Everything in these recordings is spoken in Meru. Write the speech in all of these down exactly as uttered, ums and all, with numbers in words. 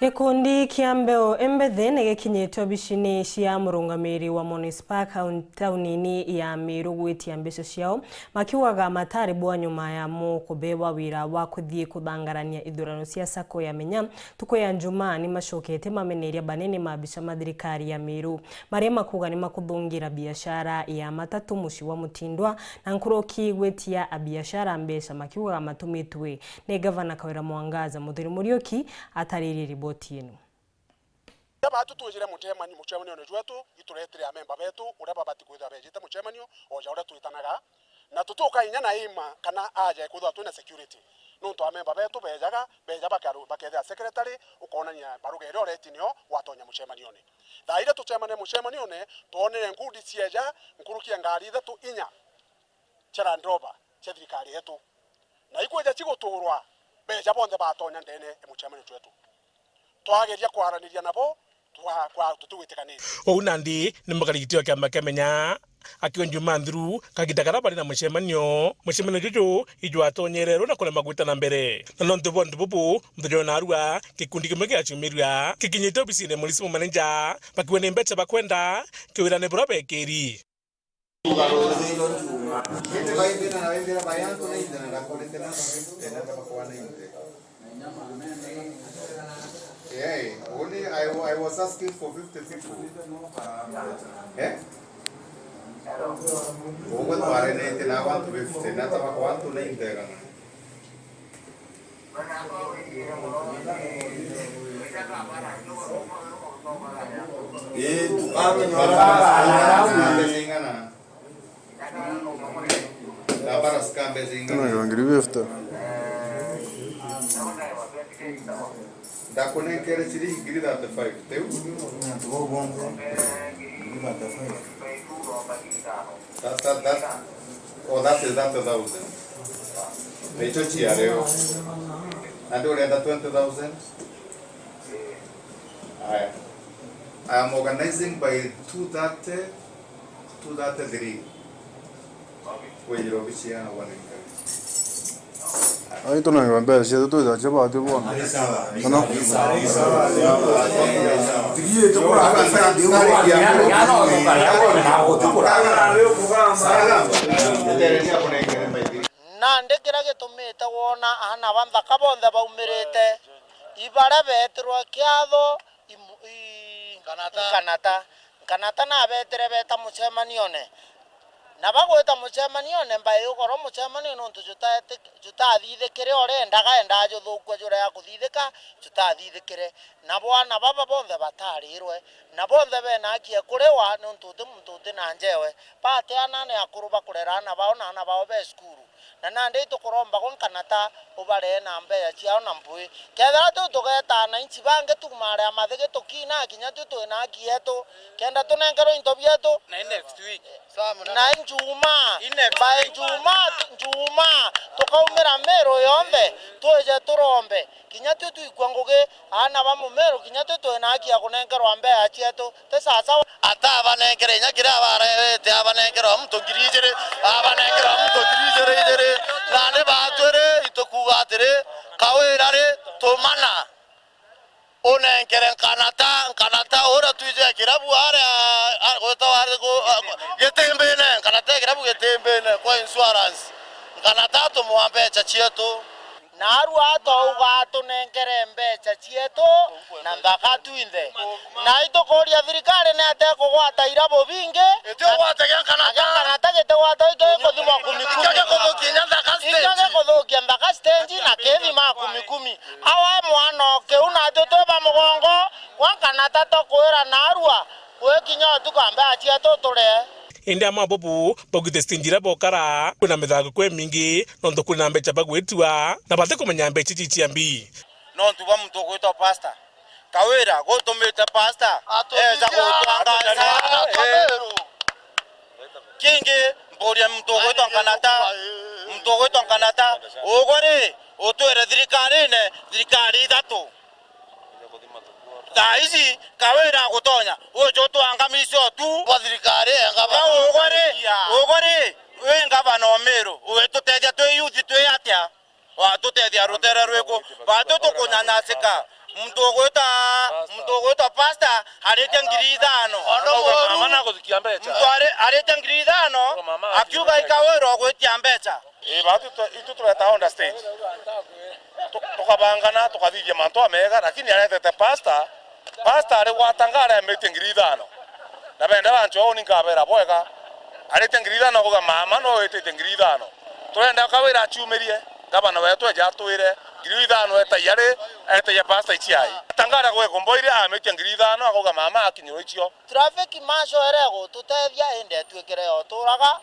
Gikundi kia Mbeu Imbithi ni gikinyite obicini cia murungamiri wa munisipa kaun-, taunini ya Meru gwitia mbeca ciao, makiugaga matari bwa nyuma yamo kubewa wira wa kuthii kuthangarania ithurano cia sacco ya Menya ntuku ya Njumaa. Ni macokete mameneria banene ma bica ma thirikari ya Meru, baria makuuga ni makuthungira biashara ya matatu mucii wa Mutindwa na nkuruki gwitia abiashara mbeca, makiugaga matumitwe ni Gavana Kawira Mwangaza. Muthuri Muriuki ataririe riboti ino. Baatu twijire mucemani-, mucemanione jwetu, ituretire amemba betu uria babati kwithirwa bejite mucemanio o ja uria twitanaga, na tutuka inya na ima kana aja kwithirwa twina security. Nontu amemba betu bejaga, beja bakaru-, bakethira secretary, ukonania baruga iria ureti nio watonya mucemanione. Thaa iria tucemania mucemanione, twonere ngundi cieja nkuruki ya ngari ithatu inya cia Land Rover cia thirikari yetu. Na ikwija ciguturwa, beja bonthe batonya ndene ya mucemanio jwetu. Twageria kwaraniria nabo, twa-, kwa-, tutigwitikanite. Uu nandi ni mukari giti wa kiama kia Menya, akiuga Njumaa nthiru, kagiita karia bari na mucemanio, mucemanio juju ijwatonyererwe na kurema gwita na mbere. Na nontu bwa untu bubu, muthenya wa naarua, gikundi kimwe giaciumirua, gikinyite obisine ya municipal manager, bakiuga ni mbeca bakwenda, kiwira ni buria bekiri. Yeah, only I, I was asking for fifty people. Eh? Ugwe twarenetie na abantu fifty, na taba kwa antu ninety igana. Ii, tu-, antu ni bara bara sika mbeca ingana? Na bara sika mbeca ingana? Ino ngiri fifty. Ndakunenkere ciringi ngiri thirty-five, tiu? Antu bau bonthe, ngiri thirty-five. That, that, that, oh, that is thirty thousand. Nicio cia leo. Nandi urenda twenty thousand? Aya. I am organizing by two thirty, two thirty-three. Kwinjira obici ya wanenka. Ai, tunenga mbeca cietu, twijacia bati bono. Kana? Nandi kiria gitumite wona aana ba nthaka bonthe baumirite, i baria beetirwe kiatho, imu-, i-, nkanata. Nkanata. Nkanata nabeetire beeta mucemanione. Na bagwita mucemanione, mbae ugoro mucemanio nontu jutaeti-, jutathithikire uria endaga, endaa juthukua juria akuthithika, jutathithikire. Na bwana baba bonthe batarirwe, na bonthe bena haki ya kuriwa, nontu uti muntu uti na njewe. Bati aana ni akuru bakurera aana bao, na aana bao be cukuru. Na nandi itukuromba gwe nkanata ubaree na mbeca ciao na mpui. Kethira tiu tugeeta ananchi bangi tumaare amathi gitukina, kinya tui twina haki yetu, kenda tunenkerwe into bietu. Na i next week. Na i Njumaa, i next week. By Njumaa, Njumaa, tukaumira Meru yonthe, twije turombe. Kinya tui twikua ngugi, aana ba Mumeru, kinya tui twina haki ya kunenkerwa mbeca cietu. Ti sawasawa. Ata abanenkere inya kiria abarewete, abanenkere o muntu ngiri ijiri, abanenkere o muntu ngiri ijiri ijiri, nandi batwiri itukuuga atiri, Kawira ri, tumana, unenkere nkanata, nkanata uria twije kirabu aria, a-, gwitagwa ari ku-, a-, Gitimbine, nkanata e kirabu Gitimbine kwa insurance, nkanata tumwa mbeca cietu. Naarua atwauga atunenkere mbeca cietu na nthaka twinthe. Na itukuuria thirikari ni atia ikugwata irabu bingi? Itiugwatagia nkanata. Agia nkanata gitigwatwa ikio gikuthimwa kumi kumi. Ikio gikuthukia inya nthaka stage. Ikio gikuthukia nthaka stage na kithima kumi kumi. Awe mwana o kiu natwi twi ba mugongo gwa nkanata tukwira naarua, gwikinya utuku mbeca cietu turee. Indi amwe bobu baugite stage iria bokara kwina mithaguku imingi nontu kuri na mbeca bagwitua na batikumenya mbeca ici cia mbi. Nontu bwa muntu ugwitwa pastor. Kawira gutumite pastor eja gutwangaria. Kingi mburia muntu ugwitwa Nkanata, muntu ugwitwa Nkanata, ugwe ri, utwire thirikarine, thirikari ithatu. Thaa ici Kawira agutonya, wije utwangamice utu bwa thirikari ya ngavana. Ugwe ri, ugwe ri, wi ngavana o Meru, ugitutethia twi youth twi atia? Watutethia rutere rwiku? Batu tukunyanyasika. Muntu ugwita, muntu ugwita pastor aritie ngiri ithano. Akauga mama nagucikia mbeca. Muntu ari-, aritie ngiri ithano, akauga mama akiuga ika wira ugwitia mbeca. Ii, batu tu-, itu tureta on the stage. Tu-, tukabangana, tukathithia mantu amega, lakini aretete pastor, pastor ari gwatanga aremitie ngiri ithano. Na benda bancho uni nkabera bwega. Aritie ngiri ithano, akauga mama no wititie ngiri ithano. Turenda kawira aciumirie, gavana wetu eja atwire, ngiri ithano etagia ri, etagia pastor iciai. Tangara gwe kumboire amitia ngiri ithano, akauga mama akinyirwo icio. Traffic marshal ere gututethia indi etuikire yoturaga,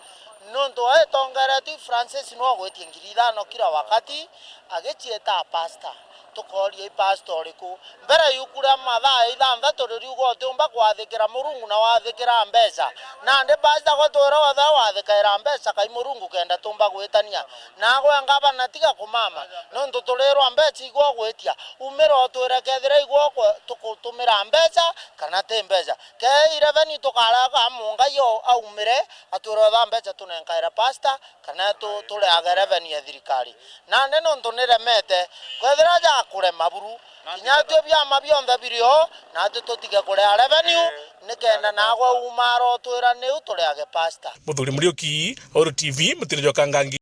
nontu aitongeretwe Francis no gwitie ngiri ithano kila wakati, agicieta pastor. Tukoria i pastor uriku? Mbere yuku ria mathaa ithanthatu ririuga utiumba kwathikira Murungu na wathikira mbeca. Nandi pastor gwe twira wothe wathikaira mbeca kai Murungu kenda tumba gwitania. Nagwe ngavana tiga kumama, nontu turirwa mbeca igwe ugwitia. Umira utwire kethira igwe ukwe-, tukutumira mbeca kana ti mbeca. Kei revenue tukaraga mungai o-, aumire, atwire otha mbeca tunenkaire pastor, kana tu-, tureage revenue ya thirikari. Nandi nontu niremete, kwethira jakurema buru, kinya atio biama bionthe biri o, natwi tutige kurea revenue, nikenda nagwe umara utwira niu tureage pastor. Muthuri Muriuki, Uru T V, Mutino jwa Kangangi.